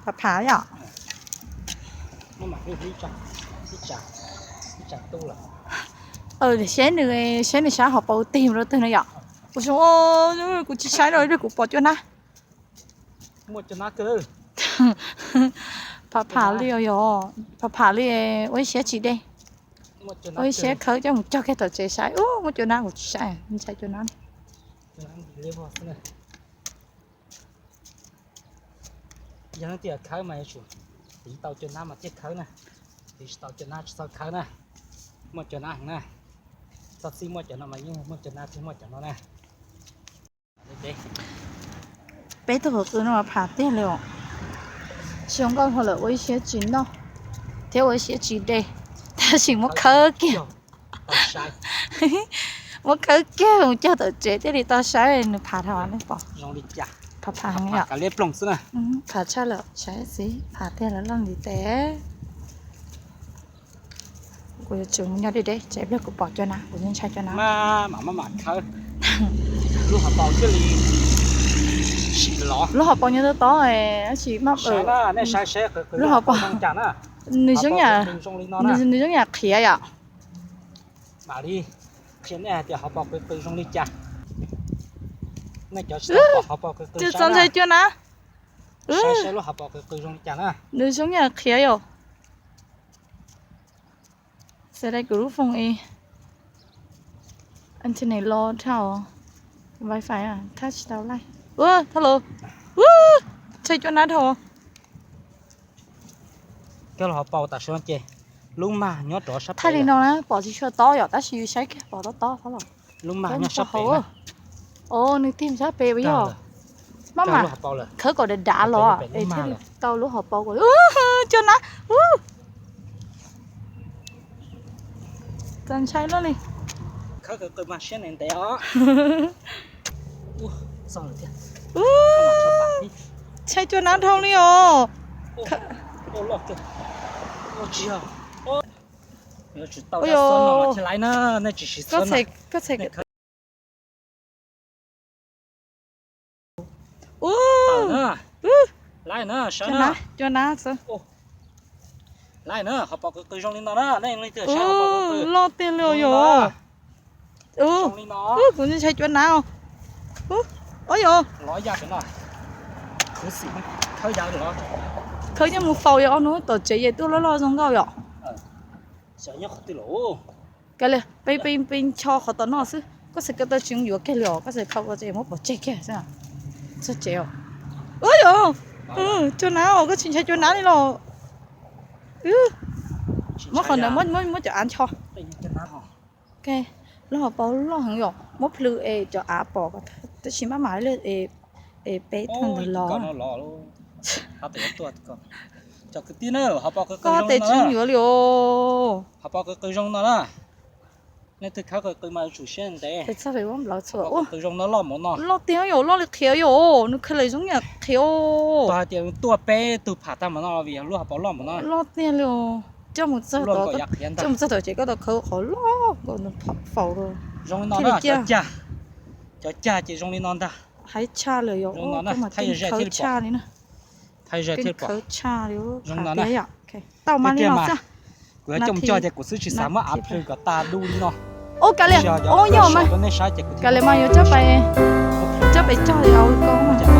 Phav phav yom. Saib nws, saib nws saib hauv paus tig rau twg no yom. Kuv zoo, kuv tsis saib rau kuv pom cua nab. Phav phav li yom, phav phav li, ua ib siab tsis de. Ua ib siab khawb coj mus cog kiag tom tsev saib. Ub, muaj cua nab kuv tsis saib, ntshai cua nab. Yog leej twg khawb mas yuav tsum tiv tau cua nab mas thiaj khawb na. Tiv tsis tau cua nab tsis txhob khawb na. Muaj cua nab heev na. Txhob txib muaj cov no mas yeej muaj cua nab thiaj muaj cov no na. Peb tug qw no mas phav tiag li os. Tsis zoo nkauj hlo lawm ua ib siab tsis noj thiab ua ib siab tsis de, tab sis muab khawb kiag. Muab khawb kiag mus cog tom tsev thiaj li tau saib nws phav dhau nej pom. Phav phav heev yom. Phav tshaj lawm saib xwb, phav tiag lawm loj ntiv tes. Kuv yuav tsum mus nyob deb deb, tsam ib pliag kuv pom cua nab, kuv yeej ntshai cua nab. Lub hauv paus nyob tob tob, lub hauv paus, nws zoo yam qhiav yom. Mam li qhia nej hais tias hauv paus qw qw zoo li cas. Nej cov tsis tau pom hauv paus qw qw, txaus ntshai cua nab. Saib saib lub hauv paus qw qw zoo li cas na. Nws zoo yam qhiav yom. Xav dai kuv lub foos es internet los dhau, wifi thab tsis tau laij. Ua thab los, ntshai cua nab dhau. Koj los hauv paus tam sim no ces lub mag nyob rov sab pem li no na, pom tsis tshua tob yom, tab sis yus saib kiag pom tob tob thab los. Lub mag nyob sab pem. Os, nws tig sab pem yog. Maj mam khawb kom dav dav los es thiaj li tau lub hauv paus kom cua nab. Txaus ntshai luaj li. Khawb qw qw mas siab ntev ntev os. Ntshai cua nab dhau li os. Ua, cua nab, cua nab. Loj tiag li os. Kuv ntshai cua nab. Ua yog khawb coj mus faus yog ob hnub tom tsev ces tuaj loj loj zoo nkauj yom. Kav liam, peb, peb, peb ncho qhov tom no xwb, koj xav koj tau tsis yuav kiag li os, koj xav khau ko ces muab pov tseg kiag xwb. Txog tsev os. Ua yog, cua nab os, koj tsis ntshai cua nab li los? Muab qhov ntawd, muab, muab cov av ncho. Lub hauv paus loj heev yom, muab plhws es cov av pom, tab sis maj mam li es peb tug ntawd los. Koj tsis ntxub yuav li os. Hauv paus qw qw zoo no na. Nej twg khawb qw qw mas tsum siab ntev. Loj tiag yom, loj li qhiav yom, nws khaws lawm zoo yam qhiav os. Tau hais tias tuaj peb tug pham tag npaum no vim yog lub hauv paus loj npaum no. Loj tiag li os. Coj mus txog, coj mus txog tom tsev koj tau khawb qhov loj kom nws faus. Zoo li no na, cov cag, cov cag ces zoo li no ntag. Haib tshaj lawm yom, khawb tshaj li na. Khawb tshaj li, tau mas li no xwb. Kuv yuav coj mus cog ces kuv xwb tsis xav muab av plhws kom tas du li no. Ua kav liam, ua yog mas, kav liam mas yuav coj pais, coj pais cog li os koj.